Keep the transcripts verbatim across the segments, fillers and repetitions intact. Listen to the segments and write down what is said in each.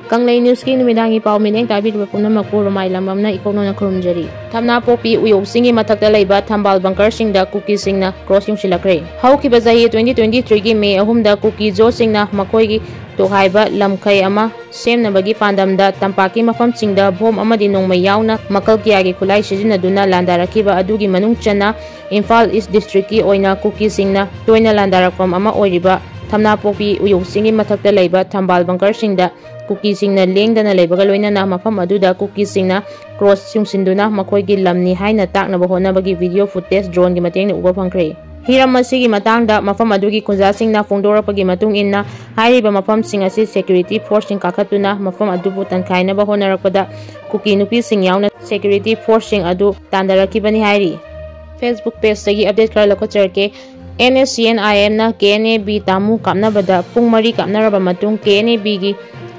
ꯀꯪꯂꯩ ꯅ꯭ꯌꯨꯁꯀꯤ ꯅꯨꯃꯤꯗꯥꯡꯒꯤ ꯄꯥꯎ ꯃꯤꯠꯌꯦꯡ ꯇꯥꯕꯤꯔꯤꯕ ꯄꯨꯝꯅꯃꯛꯄꯨ ꯔꯣꯃꯥꯏ ꯂꯝꯕꯝꯅ ꯏꯀꯣꯛꯅꯅ ꯈꯨꯔꯨꯝꯖꯔꯤ꯫ ꯊꯝꯅꯥ ꯄꯣꯛꯄꯤ ꯎꯌꯧꯁꯤꯡꯒꯤ ꯃꯊꯛꯇ ꯂꯩꯕ ꯊꯝꯕꯥꯜ ꯕꯪꯀꯔꯁꯤꯡꯗ ꯀꯨꯀꯤꯁꯤꯡꯅ ꯀ꯭ꯔꯣꯁ ꯌꯨꯡꯁꯤꯜꯂꯛꯈ꯭ꯔꯦ꯫ ꯍꯧꯈꯤꯕ ꯆꯍꯤ twenty twenty-threeꯒꯤ ꯃꯦ ꯑꯍꯨꯝꯗ ꯀꯨꯀꯤ ꯖꯣꯁꯤꯡꯅ ꯃꯈꯣꯏꯒꯤ ꯇꯣꯈꯥꯏꯕ ꯂꯝꯈꯩ ꯑꯃ ꯁꯦꯝꯅꯕꯒꯤ ꯄꯥꯟꯗꯝꯗ ꯇꯝꯄꯥꯛꯀꯤ ꯃꯐꯝꯁꯤꯡꯗ ꯕꯣꯝ ꯑꯃꯗꯤ ꯅꯣꯡꯃꯩ ꯌꯥꯎꯅ ꯃꯈꯜ ꯀꯌꯥꯒꯤ ꯈꯨꯠꯂꯥꯏ ꯁꯤꯖꯤꯟꯅꯗꯨꯅ ꯂꯥꯟꯗꯥꯔꯛꯈꯤꯕ ꯑꯗꯨꯒꯤ ꯃꯅꯨꯡ ꯆꯟꯅ ꯏꯝꯐꯥꯜ ꯏꯁ ꯗꯤꯁꯇ꯭ꯔꯤꯛꯀꯤ ꯑꯣꯏꯅ ꯀꯨꯀꯤꯁꯤꯡꯅ ꯇꯣꯏꯅ ꯂꯥꯟꯗꯥꯔꯛꯐꯝ ꯑꯃ ꯑꯣꯏꯔꯤꯕ ꯊꯝꯅꯥꯄꯣꯛꯄꯤ ꯎꯌꯧꯁꯤꯡꯒꯤ ꯃꯊꯛꯇ ꯂꯩꯕ ꯊꯝꯕꯥꯜ ꯕꯪꯀꯔꯁꯤꯡꯗ ꯀꯨꯀꯤꯁꯤꯡꯅ ꯂꯦꯡꯗꯅ ꯂꯩꯕꯒ ꯂꯣꯏꯅꯅ ꯃꯐꯝ ꯑꯗꯨꯗ ꯀꯨꯀꯤꯁꯤꯡꯅ ꯀ꯭ꯔꯣꯁ ꯌꯨꯡꯁꯤꯟꯗꯨꯅ ꯃꯈꯣꯏꯒꯤ ꯂꯝꯅꯤ ꯍꯥꯏꯅ ꯇꯥꯛꯅꯕ ꯍꯣꯠꯅꯕꯒꯤ ꯚꯤꯗꯤꯑꯣ ꯐꯨꯇꯦꯖ ꯗ꯭ꯔꯣꯟꯒꯤ ꯃꯇꯦꯡꯅ ꯎꯕ ꯐꯪꯈ꯭ꯔꯦ꯫ ꯍꯤꯔꯝ ꯑꯁꯤꯒꯤ ꯃꯇꯥꯡꯗ ꯃꯐꯝ ꯑꯗꯨꯒꯤ ꯈꯨꯟꯖꯥꯁꯤꯡꯅ ꯐꯣꯡꯗꯣꯔꯛꯄꯒꯤ ꯃꯇꯨꯡ ꯏꯟꯅ, ꯍꯥꯏꯔꯤꯕ ꯃꯐꯝꯁꯤꯡ ꯑꯁꯤ ꯁꯦꯀ꯭ꯌꯨꯔꯤꯇꯤ ꯐꯣꯔꯁꯁꯤꯡ ꯀꯥꯈꯠꯇꯨꯅ ꯃꯐꯝ ꯑꯗꯨꯕꯨ ꯇꯟꯈꯥꯏꯅꯕ ꯍꯣꯠꯅꯔꯛꯄꯗ ꯀꯨꯀꯤ ꯅꯨꯄꯤꯁꯤꯡ ꯌꯥꯎꯅ ꯁꯦꯀ꯭ꯌꯨꯔꯤꯇꯤ ꯐꯣꯔꯁꯁꯤꯡ ꯑꯗꯨ ꯇꯥꯟꯊꯔꯛꯈꯤꯕꯅꯤ ꯍꯥꯏꯔꯤ꯫ Facebook ꯄꯦꯖꯇꯒꯤ ꯑꯞꯗꯦꯠ ꯈꯔ ꯂꯧꯈꯠꯆꯔꯛꯀꯦ꯫ NSCN-IMꯅ KNA-B ꯇꯥꯃꯨ ꯀꯥꯞꯅꯕꯗ ꯄꯨꯡ ꯃꯔꯤ ꯀꯥꯞꯅꯔꯕ ꯃꯇꯨꯡ KNA-Bꯒꯤ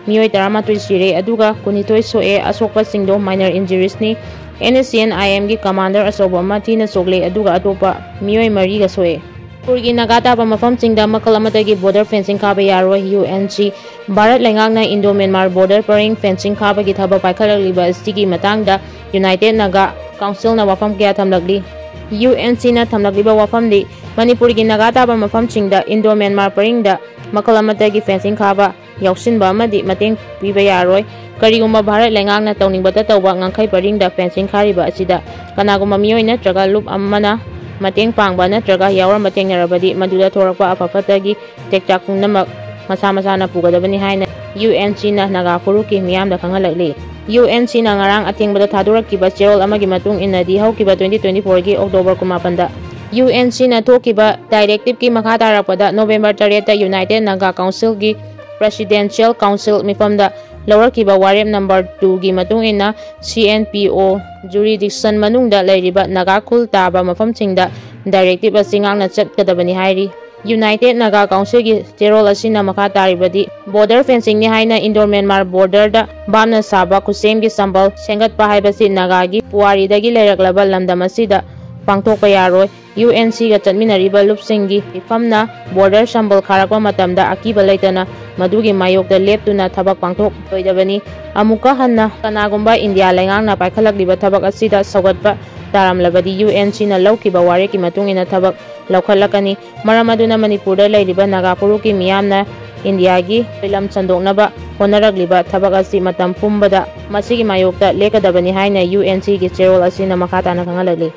ꯃꯤꯑꯣꯏ ꯇꯔꯥꯃꯥꯊꯣꯏ ꯁꯤꯔꯦ, ꯑꯗꯨꯒ ꯀꯨꯟꯅꯤꯊꯣꯏ ꯁꯣꯛꯑꯦ꯫ ꯑꯁꯣꯛꯄꯁꯤꯡꯗꯣ minor injuriesꯅꯤ꯫ NSCN-IMꯒꯤ commander ꯑꯆꯧꯕ ꯑꯃ ꯊꯤꯅ ꯁꯣꯛꯂꯦ, ꯑꯗꯨꯒ ꯑꯇꯣꯞꯄ ꯃꯤꯑꯣꯏ ꯃꯔꯤꯒ ꯁꯣꯛꯑꯦ꯫ ꯃꯅꯤꯄꯨꯔꯒꯤ ꯅꯥꯒꯥ ꯇꯥꯕ ꯃꯐꯝꯁꯤꯡꯗ ꯃꯈꯜ ꯑꯃꯠꯇꯒꯤ border fencing ꯈꯥꯕ ꯌꯥꯔꯣꯏ꯫ UNC꯫ ꯚꯥꯔꯠ ꯂꯩꯉꯥꯛꯅ Indo-Myanmar border ꯄꯔꯤꯡ fencing ꯈꯥꯕꯒꯤ ꯊꯕꯛ ꯄꯥꯏꯈꯠꯂꯛꯂꯤꯕ ꯑꯁꯤꯒꯤ ꯃꯇꯥꯡꯗ United Naga Councilꯅ ꯋꯥꯐꯝ ꯀꯌꯥ ꯊꯝꯂꯛꯂꯤ꯫ UNCꯅ ꯊꯝꯂꯛꯂꯤꯕ ꯋꯥꯐꯝꯗꯤ ꯃꯅꯤꯄꯨꯔꯒꯤ ꯅꯥꯒꯥ ꯇꯥꯕ ꯃꯐꯝꯁꯤꯡꯗ Indo-Myanmar ꯄꯔꯤꯡꯗ ꯃꯈꯜ ꯑꯃꯠꯇꯒꯤ fencing ꯈꯥꯕ ꯌꯥꯎꯁꯤꯟꯕ ꯑꯃꯗꯤ ꯃꯇꯦꯡ ꯄꯤꯕ ꯌꯥꯔꯣꯏ꯫ ꯀꯔꯤꯒꯨꯝꯕ ꯚꯥꯔꯠ ꯂꯩꯉꯥꯛꯅ ꯇꯧꯅꯤꯡꯕꯇ ꯇꯧꯕ ꯉꯝꯈꯩ ꯄꯔꯤꯡꯗ fencing ꯈꯥꯔꯤꯕ ꯑꯁꯤꯗ ꯀꯅꯥꯒꯨꯝꯕ ꯃꯤꯑꯣꯏ ꯅꯠꯇ꯭ꯔꯒ ꯂꯨꯞ ꯑꯃꯅ ꯃꯇꯦꯡ ꯄꯥꯡꯕ ꯅꯠꯇ꯭ꯔꯒ ꯌꯥꯎꯔꯝꯕ ꯊꯦꯡꯅꯔꯕꯗꯤ ꯃꯗꯨꯗ ꯊꯣꯔꯛꯄ ꯑꯐ ꯐꯠꯇꯒꯤ ꯇꯦꯛꯆꯥꯛ ꯄꯨꯝꯅꯃꯛ ꯃꯁꯥ ꯃꯁꯥꯅ ꯄꯨꯒꯗꯕꯅꯤ ꯍꯥꯏꯅ UNCꯅ ꯅꯥꯒꯥ ꯐꯨꯔꯨꯞꯀꯤ ꯃꯤꯌꯥꯝꯗ ꯈꯪꯍꯜꯂꯛꯂꯤ꯫ UNCꯅ ꯉꯔꯥꯡ ꯑꯊꯦꯡꯕꯗ ꯊꯥꯗꯣꯔꯛꯈꯤꯕ ꯆꯦꯔꯣꯜ ꯑꯃꯒꯤ ꯃꯇꯨꯡ ꯏꯟꯅꯗꯤ ꯍꯧꯈꯤꯕ twenty twenty-fourꯒꯤ October ꯀꯨꯟꯃꯥꯄꯟꯗ UNCꯅ ꯊꯣꯛꯈꯤꯕ directiveꯀꯤ ꯃꯈꯥ ꯇꯥꯔꯛꯄꯗ November ꯇꯔꯦꯠꯇ United Naga Councilꯒꯤ Presidential Council ꯃꯤꯐꯝꯗ ꯂꯧꯔꯛꯈꯤꯕ ꯋꯥꯔꯦꯞ number twoꯒꯤ ꯃꯇꯨꯡ ꯏꯟꯅ CNPO jurisdiction ꯃꯅꯨꯡꯗ ꯂꯩꯔꯤꯕ ꯅꯥꯒꯥ ꯈꯨꯜ ꯇꯥꯕ ꯃꯐꯝꯁꯤꯡꯗ directive ꯑꯁꯤ ꯉꯥꯛꯅ ꯆꯠꯀꯗꯕꯅꯤ ꯍꯥꯏꯔꯤ꯫ United Naga Councilꯒꯤ ꯆꯦꯔꯣꯜ ꯑꯁꯤꯅ ꯃꯈꯥ ꯇꯥꯔꯤꯕꯗꯤ, border fencingꯅꯤ ꯍꯥꯏꯅ Indo-Myanmar borderꯗ ꯚꯥꯞꯅ ꯁꯥꯕ ꯈꯨꯠꯁꯦꯝꯒꯤ ꯁꯝꯕꯜ ꯁꯦꯝꯒꯠꯄ ꯍꯥꯏꯕꯁꯤ ꯅꯥꯒꯥꯒꯤ ꯄꯨꯋꯥꯔꯤꯗꯒꯤ ꯂꯩꯔꯛꯂꯕ ꯂꯝꯗꯝ ꯑꯁꯤꯗ ꯄꯥꯡꯊꯣꯛꯄ ꯌꯥꯔꯣꯏ꯫ ꯌꯨ ꯑꯦꯟ ꯁꯤꯒ ꯆꯠꯃꯤꯟꯅꯔꯤꯕ ꯂꯨꯞꯁꯤꯡꯒꯤ ꯃꯤꯐꯝꯅ ꯕꯣꯔꯗꯔ ꯁꯝꯕꯜ ꯈꯥꯔꯛꯄ ꯃꯇꯝꯗ ꯑꯀꯤꯕ ꯂꯩꯇꯅ ꯃꯗꯨꯒꯤ ꯃꯥꯌꯣꯛꯇ ꯂꯦꯞꯇꯨꯅ ꯊꯕꯛ ꯄꯥꯡꯊꯣꯛꯂꯣꯏꯗꯕꯅꯤ꯫ ꯑꯃꯨꯛꯀ ꯍꯟꯅ ꯀꯅꯥꯒꯨꯝꯕ ꯏꯟꯗꯤꯌꯥ ꯂꯩꯉꯥꯛꯅ ꯄꯥꯏꯈꯠꯂꯛꯂꯤꯕ ꯊꯕꯛ ꯑꯁꯤꯗ ꯁꯧꯒꯠꯄ ꯇꯥꯔꯝꯂꯕꯗꯤ ꯌꯨ ꯑꯦꯟ ꯁꯤꯅ ꯂꯧꯈꯤꯕ ꯋꯥꯔꯦꯞꯀꯤ ꯃꯇꯨꯡ ꯏꯟꯅ ꯊꯕꯛ ꯂꯧꯈꯠꯂꯛꯀꯅꯤ꯫ ꯃꯔꯝ ꯑꯗꯨꯅ ꯃꯅꯤꯄꯨꯔꯗ ꯂꯩꯔꯤꯕ ꯅꯥꯒꯥ ꯐꯨꯔꯨꯞꯀꯤ ꯃꯤꯌꯥꯝꯅ ꯏꯟꯗꯤꯌꯥꯒꯤ ꯑꯣꯏꯂꯝ ꯁꯟꯗꯣꯛꯅꯕ ꯍꯣꯠꯅꯔꯛꯂꯤꯕ ꯊꯕꯛ ꯑꯁꯤ ꯃꯇꯝ ꯄꯨꯝꯕꯗ ꯃꯁꯤꯒꯤ ꯃꯥꯌꯣꯛꯇ ꯂꯦꯞꯀꯗꯕꯅꯤ ꯍꯥꯏꯅ ꯌꯨ ꯑꯦꯟ ꯁꯤꯒꯤ ꯆꯦꯔꯣꯜ ꯑꯁꯤꯅ ꯃꯈꯥ ꯇꯥꯅ ꯈꯪꯍꯜꯂꯛꯂꯤ꯫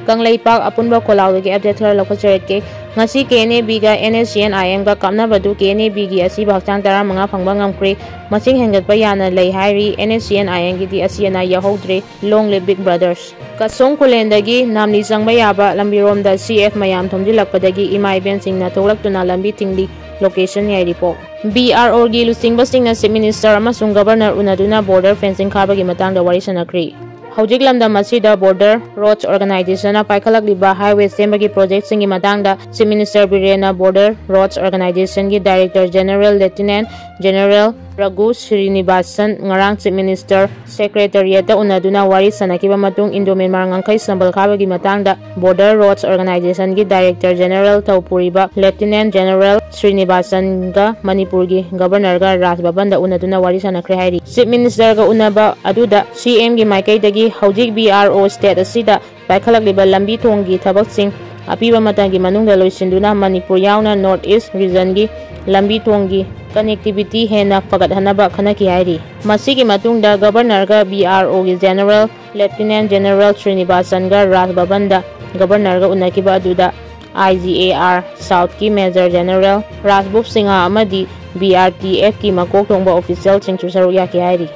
ꯀꯪꯂꯩꯄꯥꯛ ꯑꯄꯨꯟꯕ ꯈꯣꯜꯂꯥꯎꯗꯒꯤ ꯑꯞꯗꯦꯠ ꯈꯔ ꯂꯧꯈꯠꯆꯔꯛꯀꯦ꯫ ꯉꯁꯤ ꯀꯦ ꯑꯦꯟ ꯑꯦ ꯕꯤꯒ ꯑꯦꯟ ꯑꯦꯁ ꯁꯤ ꯑꯦꯟ ꯑꯥꯏ ꯑꯦꯝꯒ ꯀꯥꯞꯅꯕꯗꯨ ꯀꯦ ꯑꯦꯟ ꯑꯦ ꯕꯤꯒꯤ ꯑꯁꯤꯕ ꯍꯛꯆꯥꯡ ꯇꯔꯥꯃꯉꯥ ꯐꯪꯕ ꯉꯝꯈ꯭ꯔꯦ꯫ ꯃꯁꯤꯡ ꯍꯦꯟꯒꯠꯄ ꯌꯥꯅ ꯂꯩ ꯍꯥꯏꯔꯤ ꯑꯦꯟ ꯑꯦꯁ ꯁꯤ ꯑꯦꯟ ꯑꯥꯏ ꯑꯦꯝꯒꯤꯗꯤ ꯑꯁꯤ ꯑꯅꯥ ꯌꯥꯎꯍꯧꯗ꯭ꯔꯦ꯫ Long live big brothers. ꯀꯁꯣꯡ ꯈꯨꯂꯦꯟꯗꯒꯤ ꯅꯥꯝꯂꯤ ꯆꯪꯕ ꯌꯥꯕ ꯂꯝꯕꯤꯔꯣꯝꯗ ꯁꯤ ꯑꯦꯐ ꯃꯌꯥꯝ ꯊꯣꯝꯖꯤꯜꯂꯛꯄꯗꯒꯤ ꯏꯃꯥ ꯏꯕꯦꯟꯁꯤꯡꯅ ꯊꯣꯛꯂꯛꯇꯨꯅ ꯂꯝꯕꯤ ꯊꯤꯡꯂꯤ꯫ Location ꯌꯥꯏꯔꯤꯄꯣꯛ꯫ ꯕꯤ ꯑꯥꯔ ꯑꯣꯒꯤ ꯂꯨꯆꯤꯡꯕꯁꯤꯡꯅ Chief Minister ꯑꯃꯁꯨꯡ Governor ꯎꯅꯗꯨꯅ border fencing ꯈꯥꯕꯒꯤ ꯃꯇꯥꯡꯗ ꯋꯥꯔꯤ ꯁꯥꯟꯅꯈ꯭ꯔꯤ꯫ ꯍꯧꯖꯤꯛ ꯂꯝꯗꯝ ꯑꯁꯤꯗ Border Roads Organizationꯅ ꯄꯥꯏꯈꯠꯂꯛꯂꯤꯕ highway ꯁꯦꯝꯕꯒꯤ projectꯁꯤꯡꯒꯤ ꯃꯇꯥꯡꯗ Chief Minister ꯕꯤꯔꯦꯟꯅ Border Roads Organizationꯒꯤ Director General Lieutenant General ꯔꯘꯨ ꯁ꯭ꯔꯤꯅꯤꯕꯥꯁꯟ ꯉꯔꯥꯡ Chief Minister Secretariatꯇ ꯎꯅꯗꯨꯅ ꯋꯥꯔꯤ ꯁꯥꯟꯅꯈꯤꯕ ꯃꯇꯨꯡ ꯏꯟꯗꯣ ꯃ꯭ꯌꯥꯟꯃꯥꯔ ꯉꯝꯈꯩ ꯁꯝꯕꯜ ꯈꯥꯕꯒꯤ ꯃꯇꯥꯡꯗ Border Roads Organizationꯒꯤ Director General ꯊꯧꯄꯨꯔꯤꯕ Lieutenant General ꯁ꯭ꯔꯤꯅꯤꯕꯥꯁꯟꯒ ꯃꯅꯤꯄꯨꯔꯒꯤ Governorꯒ ꯔꯥꯖ ꯚꯕꯟꯗ ꯎꯅꯗꯨꯅ ꯋꯥꯔꯤ ꯁꯥꯟꯅꯈ꯭ꯔꯦ ꯍꯥꯏꯔꯤ꯫ Chief Ministerꯒ ꯎꯅꯕ ꯑꯗꯨꯗ ꯁꯤ ꯑꯦꯝꯒꯤ ꯃꯥꯏꯀꯩꯗꯒꯤ ꯍꯧꯖꯤꯛ ꯕꯤ ꯑꯥꯔ ꯑꯣ state ꯑꯁꯤꯗ ꯄꯥꯏꯈꯠꯂꯛꯂꯤꯕ ꯂꯝꯕꯤ ꯊꯣꯡꯒꯤ ꯊꯕꯛꯁꯤꯡ ꯑꯄꯤꯕ ꯃꯇꯝꯒꯤ ꯃꯅꯨꯡꯗ ꯂꯣꯏꯁꯤꯟꯗꯨꯅ ꯃꯅꯤꯄꯨꯔ ꯌꯥꯎꯅ North East regionꯒꯤ ꯂꯝꯕꯤ ꯊꯣꯡꯒꯤ connectivity ꯍꯦꯟꯅ ꯐꯒꯠꯍꯟꯅꯕ ꯈꯟꯅꯈꯤ ꯍꯥꯏꯔꯤ꯫ ꯃꯁꯤꯒꯤ ꯃꯇꯨꯡꯗ Governorꯒ ꯕꯤ ꯑꯥꯔ ꯑꯣꯒꯤ General Lieutenant General ꯁ꯭ꯔꯤꯅꯤꯕꯥꯁꯟꯒ ꯔꯥꯖ ꯚꯕꯟꯗ Governorꯒ ꯎꯅꯈꯤꯕ ꯑꯗꯨꯗ I G A R Southꯀꯤ Major General ꯔꯥꯖꯕꯨꯞ Singh ꯑꯃꯗꯤ B R T Fꯀꯤ ꯃꯀꯣꯛ ꯊꯣꯡꯕ officialꯁꯤꯡꯁꯨ ꯁꯔꯨꯛ ꯌꯥꯈꯤ ꯍꯥꯏꯔꯤ꯫